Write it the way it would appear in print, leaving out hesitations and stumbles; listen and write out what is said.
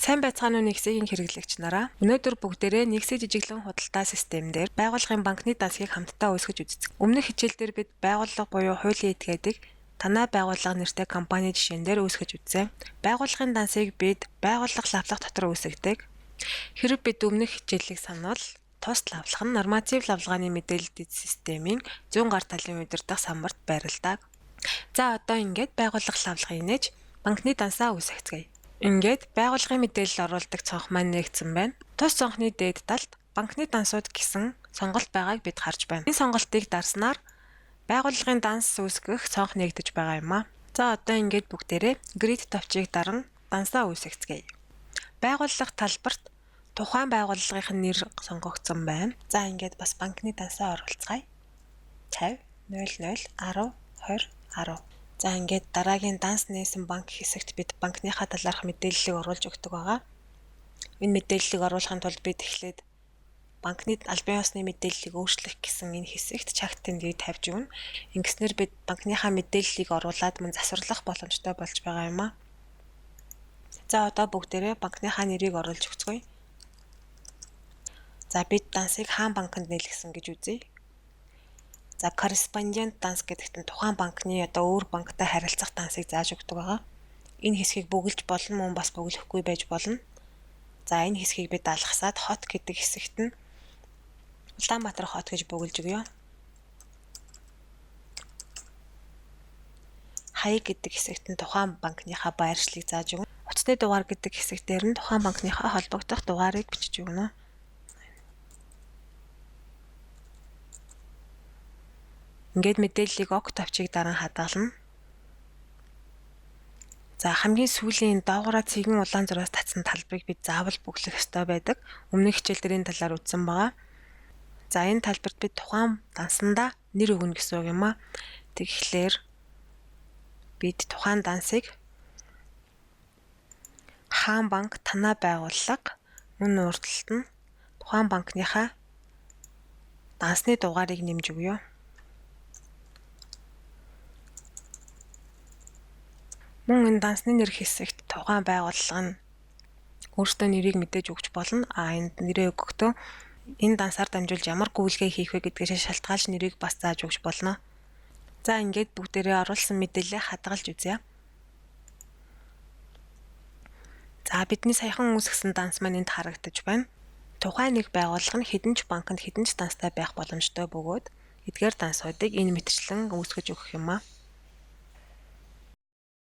Сайн байцгаана уу нэгсийн хэрэглэгч нараа. Өнөөдөр бүгдээрээ нэгсээ жижиглэн худалдаа систем дээр байгууллагын банкны дансыг хамтдаа үүсгэж үздэг. Өмнөх хичээл дээр бид байгууллага буюу хуулийн этгээдийг танай байгууллага нэртэй компани жишээн дээр үүсгэж үзсэн. Байгууллагын дансыг бид байгууллага лавлах дотор үүсгэдэг. Хэрэв бид өмнөх хичээлийг санавал тус лавлах нь норматив лавлгааны мэдээлэл дэд системийн зүүн гар талын удирдах самбарт байрладаг. За одоо ингээд байгууллага лавлагыг нээж банкны дансаа үүсгэцгээе. Ингээд байгууллагын мэдээлэл оруулдаг цонх маань нээгдсэн байна. Тус цонхны дээд талд банкны дансууд гэсэн сонголт байгааг бид харж байна. Энэ сонголтыг дарснаар байгууллагын данс үүсгэх цонх нээгдэж байгаа юм а. За одоо ингээд бүгдээрээ grid товчийг даран дансаа үүсгэцгээе. Байгууллага талбарт тухайн байгууллагын нэр сонгогдсон байна. За ингээд бас банкны дансаа оруулцгаая. 50 00 10 20 10. За ингээд дараагийн данс нээсэн банк хэсэгт бид банкныхаа талаарх мэдээллийг оруулж өгдөг байгаа. Энэ мэдээллийг оруулахын тулд бид эхлээд банкны албан ёсны мэдээллийг өөрчлөх гэсэн энэ хэсэгт чагт тэмдгийг тавьж өгнө. Ингэснээр бид банкныхаа мэдээллийг оруулаад мөн засварлах боломжтой болж байгаа юм а. За одоо бүгдээрээ банкныхаа нэрийг оруулж өгцгөөе. За бид дансыг хаан банкнд нийлгэсэн гэж үзье. За корреспондент данс гэдэгт нь тухайн банкны одоо өөр банктай харилцах дансыг зааж өгдөг байгаа. Энэ хэсгийг бөглөж болно мөн бас бөглөхгүй байж болно. За энэ хэсгийг бид алгасаад хот гэдэг хэсэгт нь Улаанбаатар хот гэж бөглөж өгье. Хаяг гэдэг хэсэгт нь тухайн банкныхаа байршлыг зааж өгнө. Утасны дугаар гэдэг хэсэг дээр нь тухайн банкныхаа холбогдох дугаарыг бичиж өгнө. Ингээд мэдээллийг ок товчийг даран хадгална. За хамгийн сүүлийн доогоороо цэгэн улаан зураас татсан талбарыг бид заавал бөглөх ёстой байдаг. Өмнөх хичээл дээр энэ талаар үзсэн байгаа. За энэ талбарт бид тухайн дансандаа нэр өгнө гэсэн үг юм а. Тэгэхээр бид тухайн дансыг хаан банк танай байгууллага мөн урдталт нь тухайн банкныхаа дансны дугаарыг нэмж өгье. Мөн энэ дансны нэр хэсэгт тухайн байгууллага нь өөртөө нэрийг мэдээж өгч болно. А энд нэрээ өгөхдөө энэ дансаар дамжуулж ямар гүйлгээ хийх вэ гэдгээс шалтгаалж нэрийг бас зааж өгч болно. За ингээд бүгдээрээ оруулсан мэдээлэлээ хадгалж үзье. За бидний саяхан үүсгэсэн данс маань энд харагдаж байна. Тухайн нэг байгууллага нь хэдэн ч банкнд хэдэн ч данстай байх боломжтой бөгөөд эдгээр дансуудыг энэ мэтчлэн үүсгэж өгөх юм а.